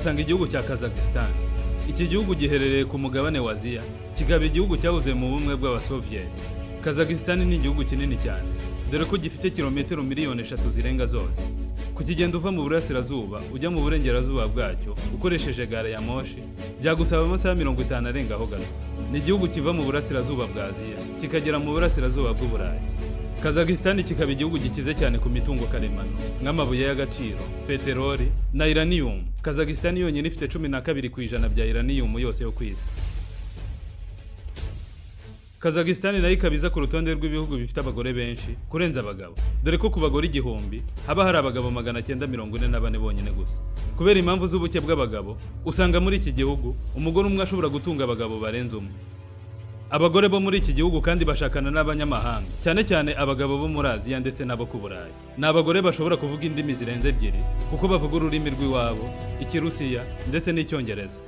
Usanga igihugu cya Kazakhstan. Iki gihugu giherereye ku mugabane wa Aziya, kikaba igihugu cyahoze mu bumwe bw'Abasoviyeti. Kazakhstan ni igihugu kinini cyane, dore ko gifite kilometero miliyoni 3 zirenga zose. Kukigenda uva mu burasirazuba ujya mu burengerazuba bwacyo ukoresheje gare ya moshi byagusaba amasaha 50 arengaho gato. Ni igihugu kiva mu burasirazuba bwa Aziya kikagera mu burasirazuba bw'Uburayi. Kazakhstan kikaba igihugu gikize cyane ku mitungo karemano nk'amabuye y'agaciro, peteroli na uranium. Kazakhstan yonyine ifite 12% bya uranium yose yo ku isi. Kazakhstan nayo ikaba iza ku rutonde rw'ibihugu bifite abagore benshi kurenza abagabo, dore ko ku bagore 1000 haba hari abagabo 944 bonyine gusa. Kubera impamvu z'ubuke bw'abagabo, usanga muri iki gihugu umugore umwe ashobora gutunga abagabo barenze umwe. Abagore bo muri iki gihugu kandi bashakana n'abanyamahanga, cyane cyane abagabo bo muri Aziya ndetse n'abo ku Burayi. Ni abagore bashobora kuvuga indimi zirenze ebyiri, kuko bavuga ururimi rw'iwabo, Ikirusiya ndetse n'Icyongereza.